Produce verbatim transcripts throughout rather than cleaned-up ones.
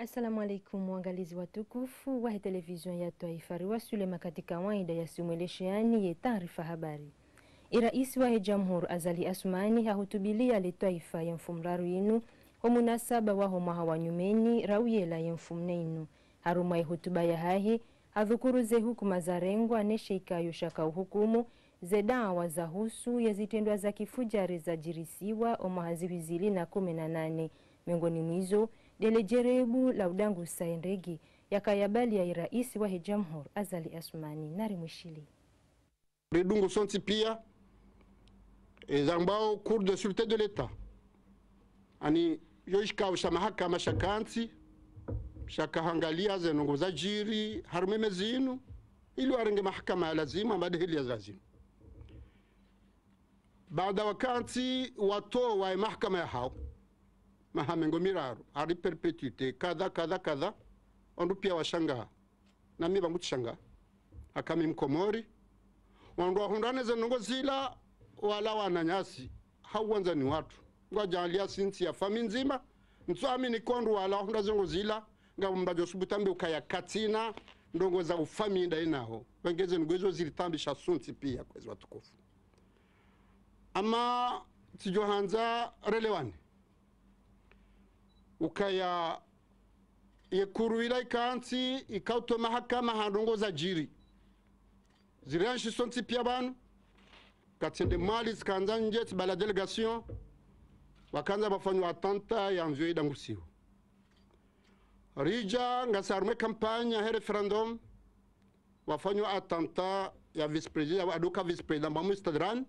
Assalamu alaikum, waangalizi watukufu wahe televizio ya twaifa, riwaswili makati kawaida ya simwelesheani ye taarifa habari. Ye raisi wahe jamhuri Azali Assoumani hahutubilia le twaifa ye mfumoraru yinu, ho munasaba waho mwaha wa nyumeni, rauyela ye mfumone yinu. Harumwa ye hutuba yahahe, hadhukuru ze hukuma zarengwa ne she ikao shaka uhukumu, ze daawa zahusu ye zitrendwa za kifujari zajirisiwa omwaha zihwi zili na kume na nane. Miongoni mwa izo, ndele jerebu la udangusa ye ndege yakaya bali ya ye raisi wahe jamhuri Azali Assoumani, nari mwishiliye. Ridungu sontsi pia, e, zambwao Cour de sûreté de l'État. Yaani, yo ishikao sha mahakama shakantsi, shakahangalia ze ndrongoo zajiri harumwa ye mezi yinu, ili warenge mahakama ya lazima, amba ndeheli ya lazima. Baada wakantsi watowa ye mahakama yahao, maha mengo miraru, hari perpétuité, kadha, kadha, kadha, wandru pia washangaa. Na mi pvangu tsishangaa. Haka mi Mkomori. Wandru wahundrane ze ndrongoo zila, wala wananyasi. Hau wandzani watru. Ngwadjaaliya si ntsi ya famiyi ndzima. Ntsu amini ko wandru wala wahundra ze ndrongoo zila, ngapvo mndru yadjo subutu yambe ukaya katsina ndrongoo za ufamiyi ndaye nawo. Pvangeze ndrongoo izo ziritaabisha sontsi pia, kwezi watukufu. Ama tsidjo handza relewane ukaya ye kuru ila ikantsi, ikao utowa mahakama ha ndrongoo zajiri. Zirianshi sontsi pia pvanu, katsende Mwali, tsikandza ndje, tsibala délégation, wakandza pvafanywa attentat ya avion idangusiwa. Ridja, ngasi harumwa ye campagne yahe référendum, pvafanywa attentat ya vice-président, ya aduka vice-président, pvamwe Stade Rennais,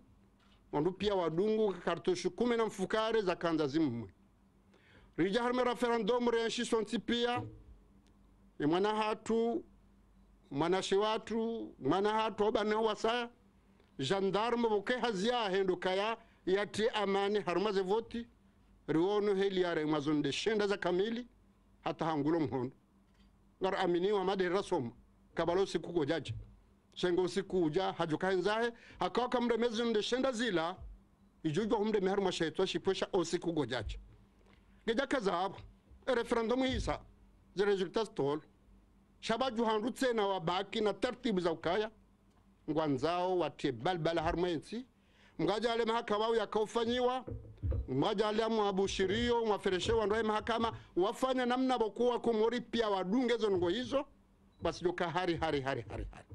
wandru pia wadungu, cartouche kume na mfukare zakandza zimumwe. Ridja harumwa ye référendum, rienshi sontsi pia, ye mwana hatru, mwanamshe watru, mwana hatru, obana wasaya, gendarme pvoke hazi yahe ndo ukaya yatrie amani harumwa ze voti, riwono heli yaremwa zo ndeshenda za kamili, hata hangulo mhono. Ngari amini wa madera soma, kabla usiku kudjadja. Sha ngo usiku udja, hadjuka hendzahe, haka waka mreme zo ndeshenda zila, idjudjwa humreme harumwa she itswa shipvwesha usiku kudjadja. Ngedjaka zapvo, e référendum ihisa, ze résultats zitolwa. Sha pvadju wandru tsena wabaki na taratibu za ukaya, ngwandzao watrie balbala harumwa ye ntsi. Mngadjaaliye mahakama yao yakao ufanyiwa, mngadjaaliye mwabushiriyo, mwafereshe wandru wahe mahakama, wafanya namna pvoko Wakomori pia wadunge zo ndrongoo izo, basi djoka hari, hari, hari, hari, hari.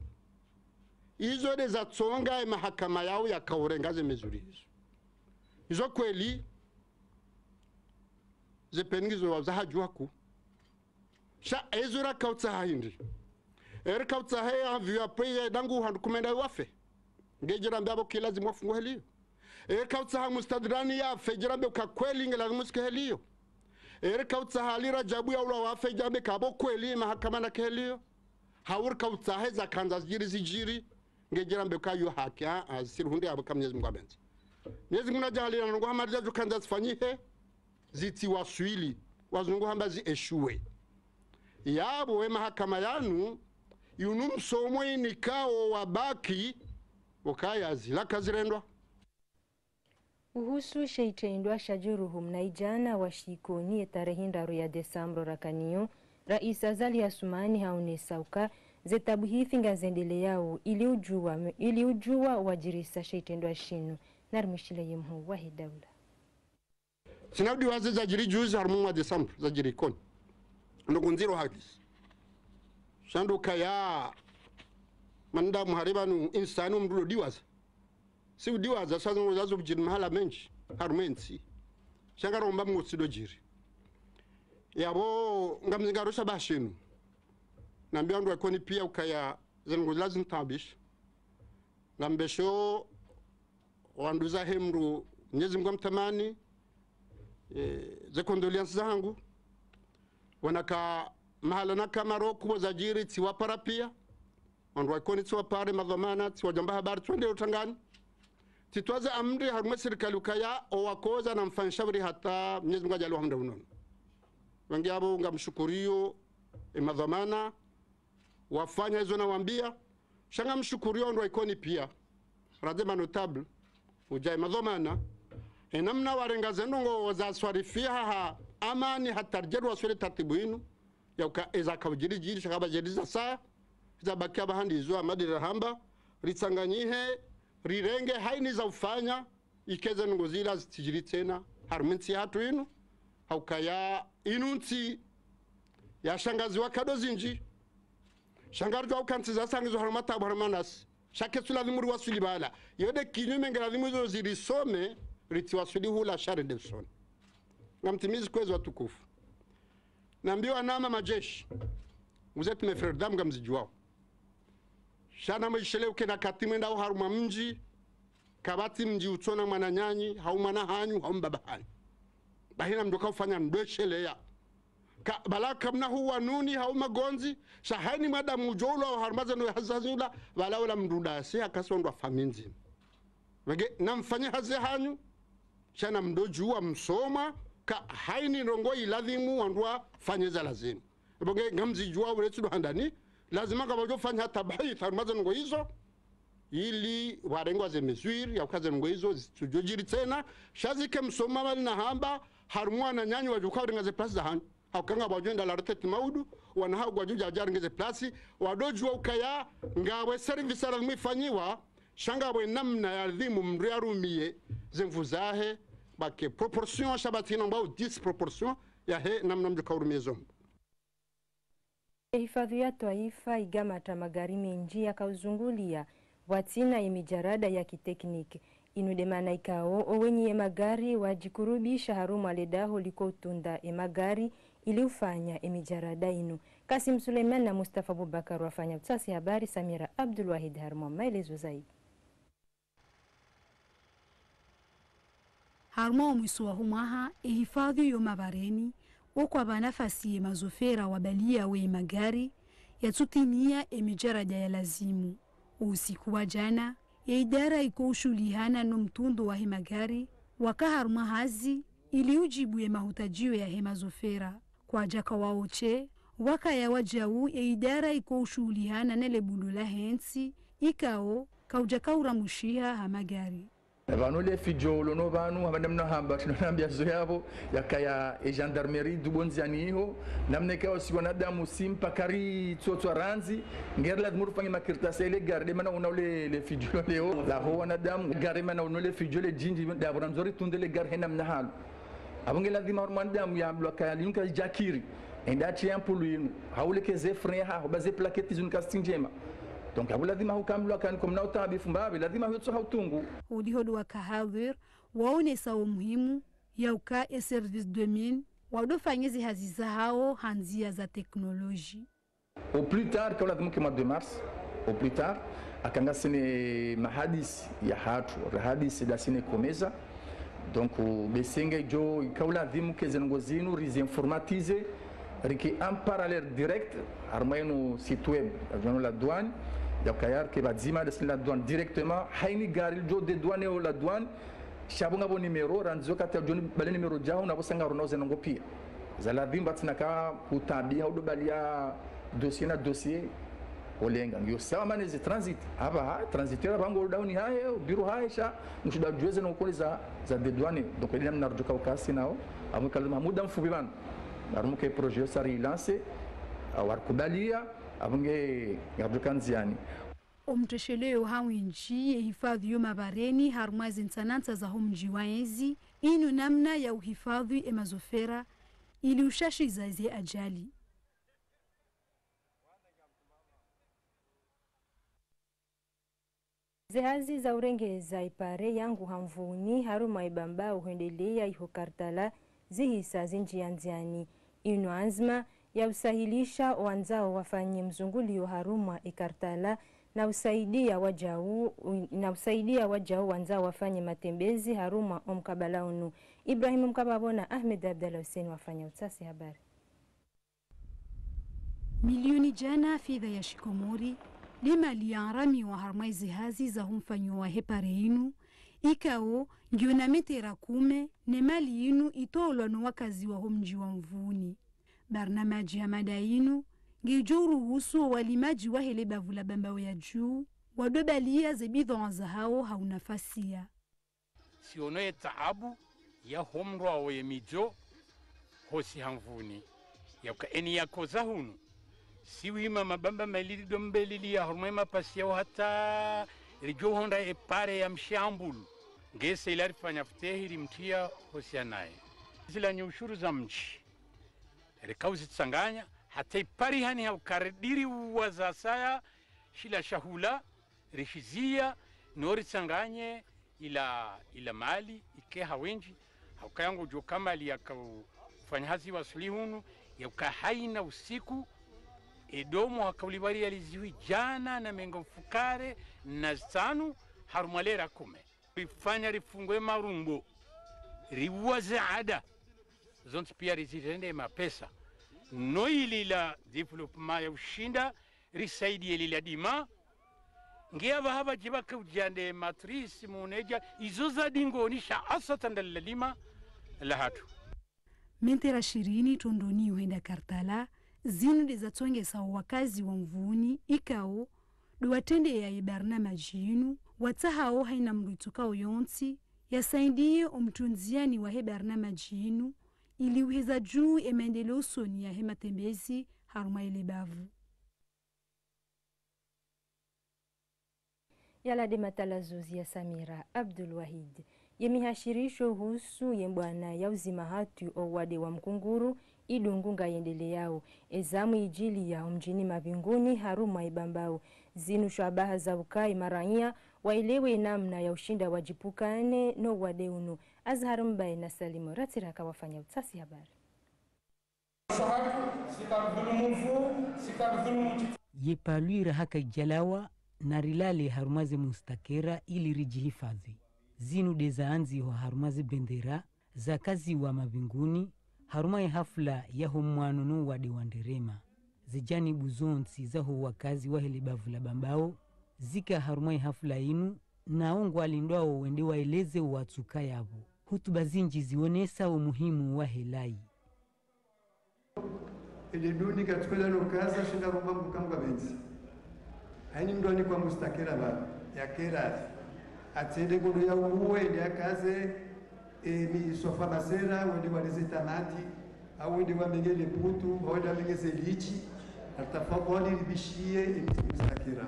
Izo nde zatsonga ye mahakama yao yakao urenga ze mesures izo. Izo kweli, ze peine ngizo wazahadjuwa ku. Sha, ezo rakao utsaha hindri. Eri kao utsaha ye avion yapvo ye dangu handru kumenda wafe. Ngedjo ramba pvo ki lazimu wafungwe heliyo. Eri kao utsaha mu Stade Rennais yafe, djo rambe uka kweli nge lazimu usike heliyo. Eri kao utsaha Ali Radjabu yaulwa wafe, djo rambe ka pvo kweli mahakama nake heliyo. Hau eri kao utsaha ze zakandza zidjiri zidjiri. Ngedjo rambe uka yo haki, a, a, zisiri hundre yapvo ka Mwenyezi Mungu hapvendze. Mwenyezi Mungu nadjaaliye na ndrongoo hama ridja djo kandza zifanyihe, zitsiwaswili, wazungu hamba zi échoué. Yapvo ye mahakama yanu, yinu msomo inikao wabaki, ukaya zila kazirendwa. Uhusu she itrendwa sha juruhu mnaidjana wa Shikoni ye tarehi ndraru ya desambro rakanayo, Raisi Azali Assoumani haonesa uka ze tabuhithi ngazendeleao ili udjuwa, ili udjuwa wadjirisa she itrendwa shinu, nari mwishiliye mhuu wahe daula. Tsina udiwaza ze zajiri juzi harumwa mwa desambro, zajiri Ikoni. Ndrongoo ndziro hadisi. Sha ndo ukaya, mwanadamu hari pvanu insani mndru ulo diwaza. Si udiwaza, sha zo ndrongoo zazo zidjiri mahala mendji, harumwa ye ntsi. Sha ngaromba Mungu tsi ndo djiri. Yapvo, ngamzingaro sha pvashinu. Nambiye wandru wa Ikoni pia ukaya, ze ndrongoo zila zinitaabisha. Ngambesho, wandru zahe mndru, Mwenyezi Mungu amtamani, e, ze condoléances zahangu. Wanaka mahala naka Maroc pvo zajiri tsiwapara pia. Wandru wa Ikoni tsiwapare, madhwamana, tsiwadjamba habari, tsiwende utangani. Tsitwaze amri harumwa ye sirikali ukaya, owakoza na mfanye shawiri hata Mwenyezi Mungu adjaaliye wahamda unono. Wangi yapvo ngamshukuriyo, e madhwamana, wafanya izo nawambia. Sha ngamshukuriyo wandru wa Ikoni pia. Radhi ma notables, udja ye madhwamana. Ye namna warenga ze ndrongoo zaswarifiha ha amani hata ridje riwaswili taratibu inu. Yauka eza kaudjiri djiri, sha kapvadjiri za sa, za bakia pvahanu izo Amadi rahamba, ritsanganyihe, rirenge haina za ufanya, ike ze ndrongoo zila zitsidjiri tsena, harumwa entsi yahatru inu, haukaya inu ntsi yashangaziwa nkado zindji, sha ngaridjuwa uka ntsi zasangizo harumwa tabu harumwa nasi, sha ketsu lazimu riwaswili pvala, yo nde kinyume nge lazimu izo zirisome, ritsiwaswili hula sha rende usoni. Ngamtimizi kwezi watukufu. Nambiwa nama madjeshi. Vous êtes mes frères d'âme, ngamzidjuwao. Sha namwishelewe uka ena wakati mwendao harumwa mdji, kapvatsi mdji utsona mwananyanyu, hau mwana hanyu, hau mbaba hanyu. Bahi namdjo kaufanya mdru esheleya. Ka, pvala kamna huwa nuni, hau magondzi, sha haina mwanadamu udjo ulwa harumwa zeno hazi hazi ula, pvala ula mdru ndasi, hakasi wandru wa famiyi ndzima. Wenge, namfanye hazi hanyu, sha namdodjuwa msoma, ka haina ndrongoo ilazimu wandru wafanye za lazimu. Ebo nge ngamzidjuwa ule tsudo handani, lazima ngapvadjo fanya tabahith harumwa ze ndrongoo izo, ili warengwa ze mesures, yauka ze ndrongoo izo zitsudjodjiri tsena, sha zike msoma pvali nahamba, harumwa wananyanyu wadjo kaurenga ze place zahanyu. Hauka ngapvadjo enda la retraite maudu, wana hau ngwadjo djadja warenge ze place, wadodjuwa ukaya, ngapvo service lazimu ifanyiwa, sha ngapvo namna yalazimu mdru yarumiye ze nvu zahe, pvwake proportion, sha pvatsina mbao disproportion, yahe namna mdjo kaurumiye zo nvu. Ehifadhwi ya twaifa igamata magari mendji yakauzunguliya, pvwatsina yemidjarada ya kitekniki. Inu nde mana ikao, owenyi yemagari wadjikurubisha harumwa ledaho likoutunda emagari ili ufanya emidjarada inu. Kasim Suleiman na Mustafa Abubakar wafanya utsasi habari, Samira Abdulwahid harumwa maelezo zaidi. Harumwa omwiso waho mwaha, ehifadhwi yo mabareni, okwapva nafasi yemazofera wabaliya wemagari, yatsutimiya emidjarada ya lazimu. Usiku wa djana, yeidara ikoushuhulihana nomtundo wahe magari, waka harumwa hazi, ili udjibu yemahutadjio yahe mazofera. Kwadjaka waoche, wakaya wadjau yeidara ikoushuhulihana nelebundo lahe ntsi, ikao, kaudjaka uramushiha ha magari. Pvanu le fidjo lono pvanu, hama namna hamba, tsinonambia zo yapvo, yakaya e gendarmerie du bondziani iho, namna ikao si wanadamu si mpaka ritsotswa randzi, ngeri lazimu rifanye makartasi ele gari, nde mana una ule le fidjo leo, laho wanadamu, gari mana una ule fidjo le djindji, ndapvo randzo ritunde le gari he namna halo. Apvo nge lazima mwanadamu yambilwa kaya linu kalidjakiri, ende atriye ampulu inu, hau leke ze frein haho, ba ze plaquettes zinu kazitsi ndjema. Donc, apvo lazima hukambilwa kani komna utabifu mbapvi, lazima hutso hautungu. Uliho ndo waka hadhwir, waonesa omuhimu, yauka e service de mine, wadofanye ze hazi zahao ha ndzia za teknoloji. Au plus tard, kaulazimu ke mois de mars, au plus tard, aka ngasina mahadisi yahatru, rahadisi ndasi ne COMESA. Donc, be senga idjo, kaulazimu ke ze ndrongoo zinu, rizi informatiser, rike en parallèle direct, harumwa inu site web, ya djano la douane, yaukaya rike pvadzima ndasi la douane directement, haina gari lidjo dédouaner o la douane, sha pvo ngapvo numéro, randzo kati ya djoni bale numéro djaho, na pvo sanga runa uze ndrongoo pia. Za lazimu pvatsina ka hutabiha, udo baliya dossier na dossier, olenga. Ngiyo sawa mana ze transit. Apvaha, transitaire apvaha ngo down hahe, o bureau hahe sha, mushuda djueze no kole za, za dédouaner. Donc, ile namna rudjuka ukasi nao, apvo kalima muda mfupi pvanu. Harumwa ke projet yo sa rilancer, awarikubalia, apvo nge, ngarudjuka ndziani. Omtresheleo ha windji yehifadhwi yo mabareni harumwa ze ntsanantsa za ho mdji wa ezi, inu namna ya uhifadhwi emazofera, ili ushashiza ze ajali. Ze hazi za urengeza ipare ya Nguha Mvuni harumwa ibamba uhwendelea iho Kartala zihisa zindji ya ndziani. Inu anzma ya usahilisha wandzao wafanye mzungulio harumwa e Kartala na usaidia wadjau, na usaidia wadjau wandzao wafanye matembezi harumwa omkabala unu. Ibrahim Mkababo na Ahmed Abdallah Hussein wafanya utsasi habari. Milioni djana fedha ya shikomori, le mali ya ngaramiwa harumwa ezi hazi za humfanyo wa hepare inu, ikao ngiyo na metera kume, ne mali inu itolwa no wakazi wa ho mdji wa Mvuni. Barnamaji hama nda inu, ngedjo uruhusu o walimaji wa hele bavu la Bambao ya Dju, wadobalia ze bidhwaa zahao ha unafasia. Siono ye taabu ya ho mndru wawo ye midjo, hosi ha Mvuni. Yauka eni yakoza hunu, si wima mabamba mayili ndo mbelili ya harumwa emapasi yao hata ridjo honda epare ya mshambulu. Ngese ila rifanya futehi rimtriya hosiya naye. Zila nyushuru za mdji, rika uzitsanganya, hata ipari hani hauka ridiri uwaza saya, shila shahula, rishiziya, no ritsanganye ila, ila mali, ike ha wendji, hauka yangu djo kamali yaka ufanya hazi wasuli hunu, yauka haina usiku, edomo haka ulipva riyali zihwi djana na mengo mfukare na zitsanu, harumwa lera kume. Rifanya rifungwe marumbo, riwaze ada, zontsi piya rizirende mapesa. No ili la développement ya ushinda, risaidiye lila dima. Ngiya pvaha pvadjiba ke udjande matrice muneja, izo za dingo onisha asata ndalila dima la hatru. Mentre shirini Trondoni uhenda Kartala, zinu nde zatsongesa owakazi wa Mvuni ikao ndo watrendeya ye barnamaji yinu, watsahao haina mdru itsokao yontsi yasaidiye omtrundziyani wahe barnamaji yinu, ili uheza dju emaendeleo usoni yahe matembezi harumwa yele bavu. Yala nde matalazuzi ya Samira Abdul Wahid. Ye mihashirisho uhusu ye mbwana ya uzima hatru owade wa mkunguru idungu ngayendeleyao. Ezamu idjiliya omdjini Mavinguni harumwa Ibambao. Zinu shabaha za uka emaraiya waelewe namna ya ushinda wadjipvukane no wade unu. Azhar Mbaye na Salimu Ratsiraka wafanya utafiti habari. Ye palwira haka idjalawa na rilale harumwa ze mustakera ili ridjihifadhwi. Zinu nde zaandzihwa harumwa ze bendera zakaziwa Mavinguni, harumwa ye hafla yaho mwano no wade wa nderema. Ze janibu zontsi zaho wakazi wahe le bavu la Bambao zika harumwa ye hafla inu, nao ngwalindwao wende waeleze owatsuka yapvo. Hutuba zindji zionesa omuhimu wahe layi. Ele duni katsukela lokaza shinda romba mbuka mbuka bendzi. Haini mdru anikwa mustakera ba, ya kerazi. Atsende kodo ya uwe, nde akaze, e, mi sofa masera, wende waleze tamati, au wende wamengele putu, au wende wamengeze lichi, atafadhali ribishiye, e, mustakera.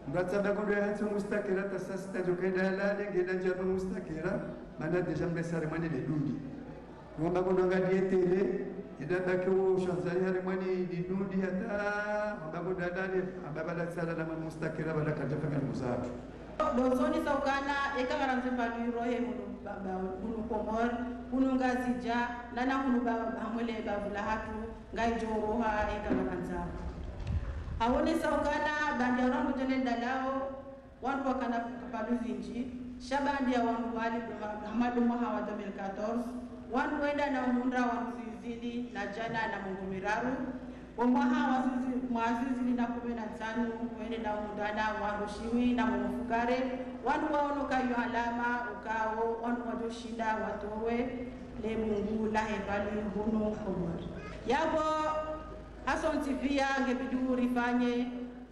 Mdru atsamba kodo ya hatsi mustakera, tasasi tadjo kenda yalale, ngenda ndjama mustakera, mana déjà mbe sare mwane le duni. Wamba kodo ngadi etele, ida baki wo shanzani hare mwani ni duni hata, wamba kodo adani, ababa la tsala na mwane mustakera, bala kadja fanya ndugu zatru. Ndo uzonesa ukana, eka ngarandzo pvanu irohe hunu ba, ba, hunu Komori, hunu Ngazidja, nana hunu ba, hamwele bavu la hatru, ngaidjo roha, eka ngarandzo. Haonesa ukana, bandi ya urangu tele ndalao, wandru wakana kapvalu zindji, sha bandi ya wandru wali hama ndo mwaha wa deux mille quatorze, wandru wenda na umundra wandru zizili na djana na mengo miraru, wo mwaha wa zizi-, mwaha zizili na kume na ntsanu, wende na umundra na wandru shiwi na mengo mfukare, wandru waono kayo alama, ukao, wandru wadjo shinda, watowe, le bungu, lahe pvali, hunu, Komori. Yapvo, hasontsi piya, ngebidi rifanye,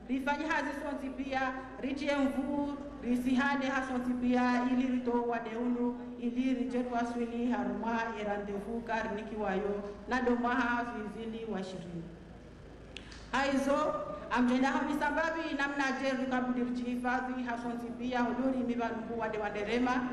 rifanye hazi sontsi piya, ritriye nvu, risihane hasontsi piya, ili ritowe wade unu, ili ridje twaswili harumwa e rendez-vous karinikiwayo, na ndo mwaha zizili wa shirini. Haizo, amdjenda hamisa mbapvi namnadje rikabudi ridjihifadhwi hasontsi piya, huduri mi pvanu hu wade wa nderema,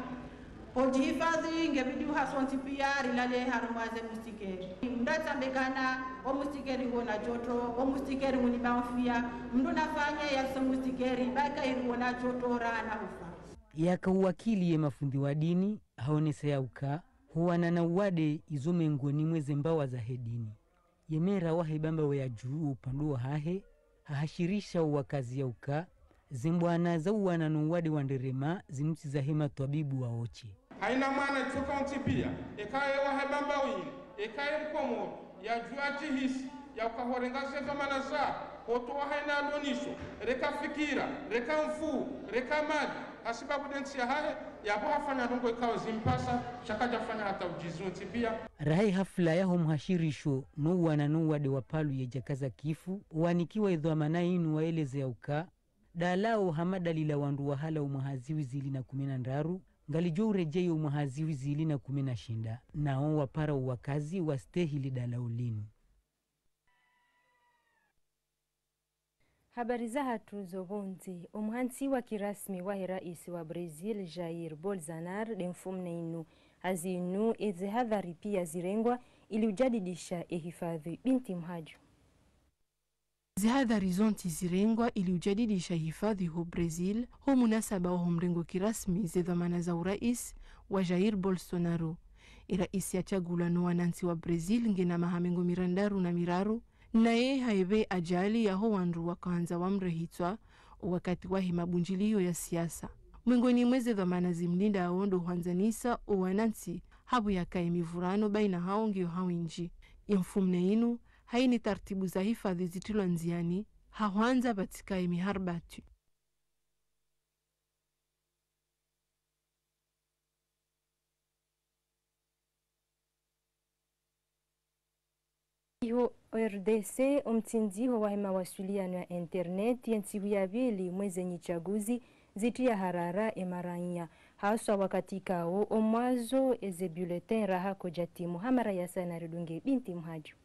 Ho djihifadhwi ngebidi hasontsi piya rilale harumwa ze mustikeri. Mndru atsambe kana, o mustikeri ngona joto, o mustikeri nguniba mfiya, mndru nafanye yatso mustikeri, ba eka iri wona joto raha na hufa. Yaka uwakili ye mafundi wa dini, haonesa ya uka, huwana na uwade izo mengoni mwa ze mbawa zahe dini. Ye mera wahe Bambao ya Juu upande wahahe, hahashirisha owakazi ya uka, ze mbwana za uwana no uwade wa nderema zinu tsi zahe matwabibu waoche. Haina mwana itsoka ontsi piya, eka ye wahe Bambao yini, eka ye Mkomori, yadjuwa djihisi, ya uka horenga ze dhwamana za, hotowa haina adoniso, reka fikira, reka nvu, reka mali, hasibabu nde ntsi yahahe, yapvo hafanya ndrongoo ikao zimpasa, sha kadjafanya hata udjizi ontsi piya. Raha ye hafla yaho muhashirisho no uwana no uwade wa palu ye djakaza kifu, wanikiwa idhwamana inu waeleze ya uka, dalao hama dalila wandru wahala omwaha zihwi zili na kume na ndraru, ngalidjo uredjeyi omwaha zihwi zili na kume na shenda, nao wapara owakazi wastehili dalao linu. Habari zahatru zo pvondze. Omhantsi wa kirasmi wahe raisi wa Brazil, Jair Bolsonaro, nde mfumnne inu. Hazinu, eze hadhari pia zirengwa ili ujadidisha ehifadhwi. Binti Mhadju. Zihadhari zontsi zirengwa ili ujadidisha hifadhwi ho Brazil, ho munasaba waho mrengo kirasmi ze dhwamana za urais wa Jair Bolsonaro. Eraisi yatsungulwa no wanantsi wa Brazil ngena maha mengo mirandaru na miraru, naye haipve ajali yaho wandru wakahandza wamrehitswa owakati wahe mabundjiliyo ya siasa. Mwengoni mweze dhwamana zimlindao ndo hwandzanisa owanantsi, hapvo yakaye mivurano baina hawo ngiyo hawindji. Ye mfumnne inu, haini tartibu za hifadhwi zitrilwa ndziani, ha hwandza pvatsikaye miharibatwi. Iho R D C, omtsindziho wahe mawaswiliyano ya internet ye ntsihu ya pvili mweze nyitsaguzi zitriya harara emaranya. Haswa wakati kawo omwazo eze bulletin raha kodjatimu. Hamara yasana ridunge Binti Mhadju.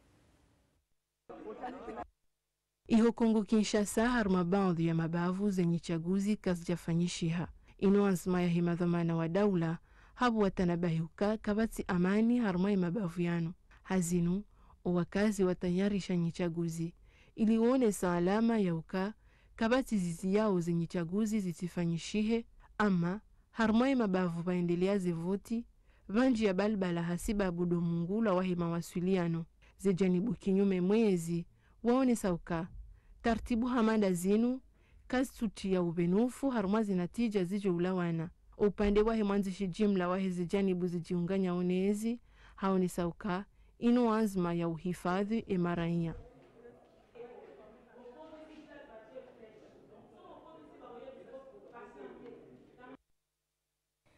Iho Kongo Kinshasa, harumwa baadhwi ya mabavu ze nyitsaguzi kazidjafanyishiha. Inu anzima yahe madhwamana wa daula, hapvo watanabahi uka kapvatsi amani harumwa ye mabavu yanu. Hazinu, owakazi watayarisha nyitsaguzi, ili wonesa alama ya uka kapvatsi zizi yao ze nyitsaguzi zitsifanyishihe, ama harumwa ye mabavu pvaendelea ze voti, pvandjiya balbala hasibabu ndo mungulwa wahe mawaswiliyano. Ze janibu kinyume mwezi, waonesa uka tartibu hama nda zinu kazitsutriya upvenufu harumwa ze natija zidjo ulawana. Upande wahe mwandzishi jimla wahe ze janibu zidjiunganyao nezi, haonesa uka inu anzima ya uhifadhwi emaranya.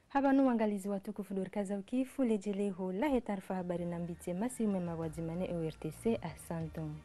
Hapvanu wangalizi watukufu ndo rikaza ukifu ledjeleho lahe taarifa habari na mbitse masihu mema pvwadzima ne O R T C. Ahsantum.